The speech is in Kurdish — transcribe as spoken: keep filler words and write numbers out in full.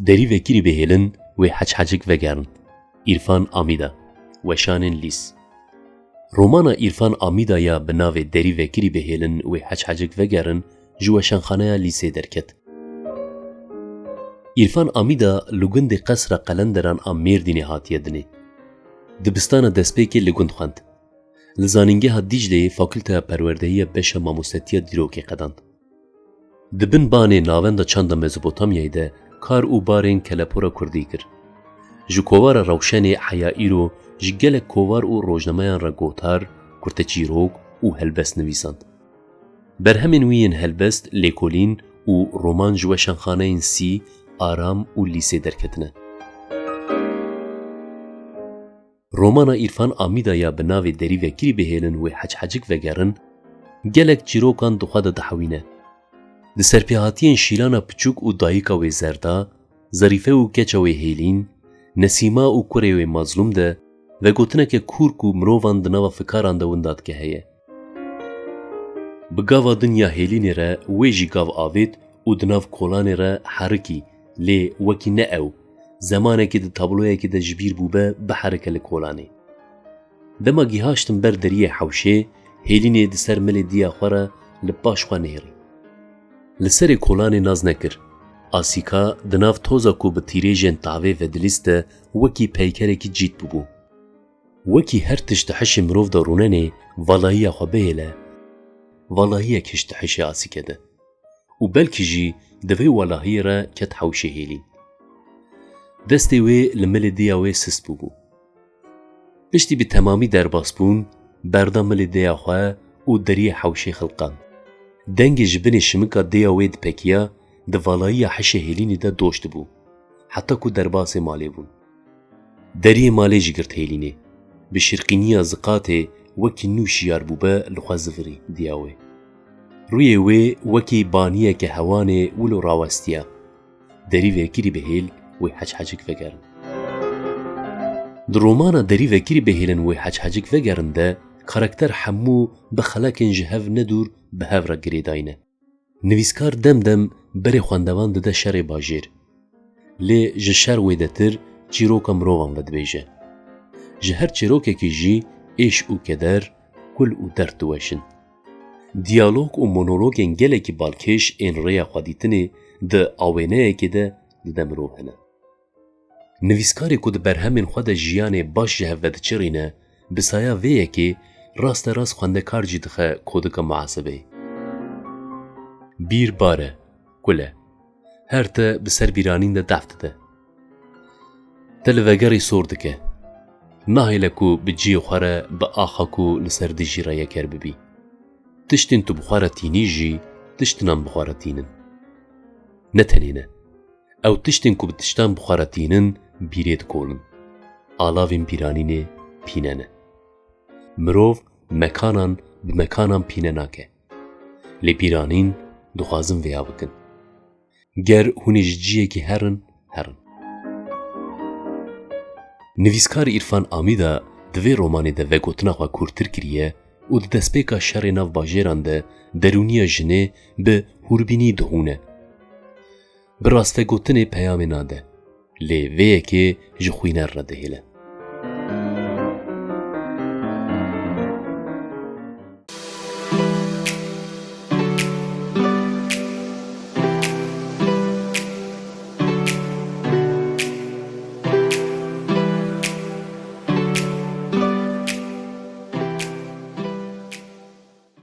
Derî vekirî bihêlin wê heçhecik vegerin. Îrfan Amîda, Weşanên Lîs. Romana Îrfan Amîda ya bi navê Derî vekirî bihêlin wê heçhecik vegerin ji Weşanxaneya Lîsê derket. Îrfan Amîda li gundê Qesra Qelenderan a Mêrdînê hatiye dinê. Dibistana destpêkê li gund xwend. Li Zanîngeha Dîcleyê Fakulteya Perwerdehiya Beşa Mamostetiya Dîrokê qedand. Di bin banê Navenda Çanda Mezopotamyayê de kar û barên kelepora kurdî kir. Ji kovara Rewşenê heya îro ji gelek kovar û rojnameyan re gotar, kurteçîrok û helbest nivîsand. Berhemên wî yên helbest, lêkolîn û roman ji weşanxaneyên Sî, Aram û Lîsê derketine. Romana Îrfan Amîda ya bi navê Derî vekirî bihêlin wê heçhecik vegerin, gelek çîrokan di xwe de dihewîne. Di serpêhatiyên Şîlana Piçûk û dayika wê Zerda, Zerîfe û keça wê Hêlîn, Nesîma û kurê wê Mazlûm de vegotineke kûr ku mirovan di nava fikaran de winda dike heye. Bi gava din ya Hêlînê re wê jî gav avêt û di nav kolanê re herikî, lê wekî ne ew, zemanekê di tabloyekê de ji bîr bûbe, biherike li kolanê. Dema gihaştin ber deriyê hewşê, Hêlînê di ser milê diya xwe re li paş xwe nêrî. Li serê kolanê nas nekir. Asîka di nav toza ku bi tîrêjên tavê vedilîst de wekî peykerekî cît bûbû. Wekî her tişt di hişê mirov de rûnenê, valahiya xwe bihêle, valahiyek hişt di hişê Asîke de. Û belkî jî di vê walahiyê re ket hewşê Hêlîn. Destê wê li milê diya wê sist bûbû. Piştî bi temamî derbasbûn, berda milê dêya xwe û deriyê hewşê xilqand. Dengê ji binê şimika dêya wê dipekiya, di valahiya hişê Hêlînê de doş dibû, heta ku derbasê malê bûn. Deriyê malê jî girt Hêlînê. Bi şirqîniya ziqatê wekî nû şiyar bûbe li xwe zivirî diya wê. Rûyê wê wekî baniyeke hewanê wilo rawestiya. Derî vekirî bihêl wê heçhecik vegerin. Di romana Derî vekirî bihêlin wê heçhecik vegerin de karakter hemû bi xelekên ji hev nedûr bi hev re girêdayî ne. Nivîskar dem dem berê xwendevan dide şerê bajêr. Lê ji şer wêdetir çîroka mirovan vedibêje. Ji her çîrokekî jî êş û keder, kul û derd diweşin. Diyalog û monologên gelekî balkêş ên rêya xwedîtinê di awêneyekê de dide mirov hene. Nivîskarê ku di berhemên xwe de jiyanê baş ji hev vediçirîne, bi saya vê yekê raste rast xwendekar jî dixe kodika muhasebeyê. Bîr bar e, kul e. Her te bi ser bîranîn de def dide. Te li vegerî sor dike. Nahêle ku bi cihê xwe re bi axa ku li ser dijî re yeker bibî. Tiştên tu bi xwe re tînî jî tiştinan bi xwe re tînin. Ne tenê ne. Ew tiştên ku bi tiştan bi xwe re tînin, bîrê dikolin. Alavên bîranînê pîne ne. Mirov mekanan bi mekanan pîne nake. Lê bîranîn dixwazin vêya bikin. Ger hûn ê ji ciyekî herin, herin. Nivîskar Îrfan Amîda di vê romanê de vegotina xwe kûrtir kiriye û di destpêka şerê nav bajêran de derûniya jinê bi hûrbînî dihûne. Bi rastvegotinê peyamê nade, lê vê yekê ji xwîner re dihêle.